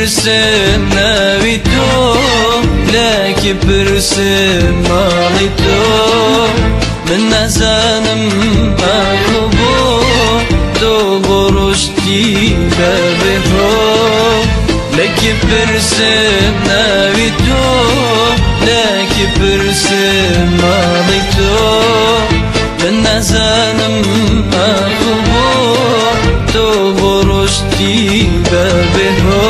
پرسم ناوی تۆ لەکی پرسم ماڵی تۆ من نازانم ئاخۆ بۆ تۆ بۆ ڕۆشتی بەبێ هۆ لەکی پرسم ناوی تۆ لەکی پرسم ماڵی تۆ من نازانم ئاخۆ بۆ تۆ بۆ ڕۆشتی بەبێ هۆ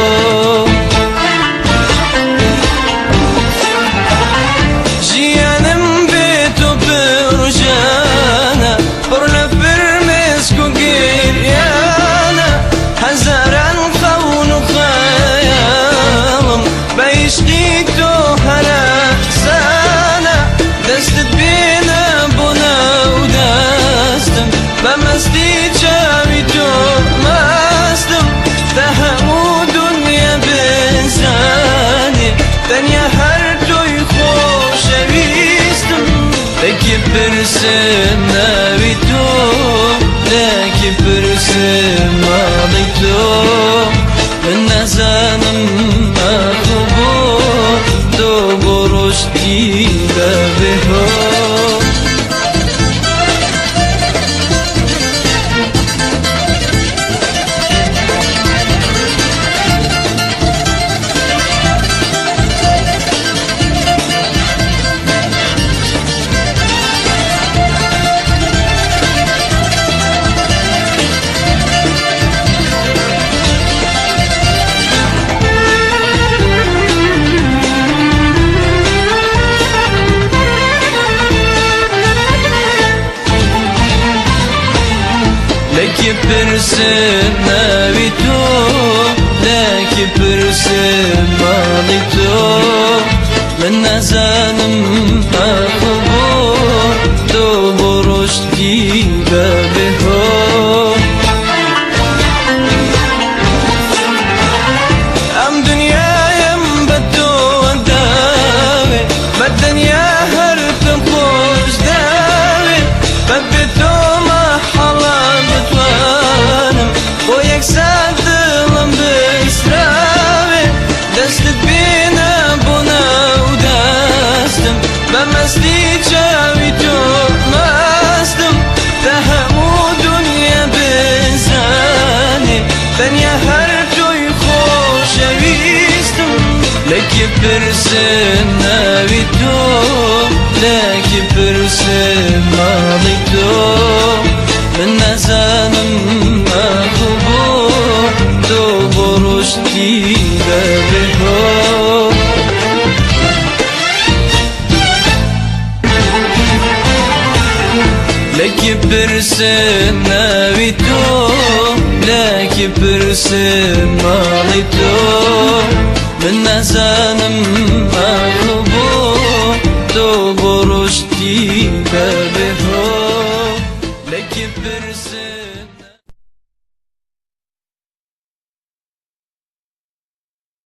ژیانم بێ تۆ پڕژانە پڕ لە فرمێسک و گریانە هەزاران خەون و خەیاڵم بە عیشقی تۆ هەراسانە دەستت بێنە بۆ ناو دەستم بە مەستی چاوی تۆ مەستم تا هەموو دنیا بزانێ تەنیا هەر تۆی خۆشەویستم لەکی پرسم ناوی تۆ لەکی پرسم ماڵی تۆ من نازانم ئاخۆ بۆ تۆ بۆ ڕۆشتی بەبێ هۆ لەکی پرسم ناوی تۆ لەکی پرسم ماڵی تۆ من نازانم ئاخۆ بۆ تۆ بۆ ڕۆشتی بەبێ هۆ ئەم دنیایم بە تۆ داوێ بە دنیا هەر تۆم خۆش داوێ بەبێ تۆ مەحاڵە بتوانم بۆ یەکسات دڵم بسراوێ دەستت بێنە بۆ ناو دەستم بە مەستی چاوی تۆ مەستم تا هەموو دنیا بزانێ تەنیا هەر تۆی خۆشەویستم لەکی پرسم ناوی تۆ لەکی پرسم ماڵی تۆ من نازانم ئاخۆ بۆ تۆ بۆ ڕۆشتی بەبێ هۆ لەکی پرسم ناوی تۆ لەکی پرسم ماڵی تۆ من نازانم ئاخۆ بۆ تۆ بۆ ڕۆشتی بەبێ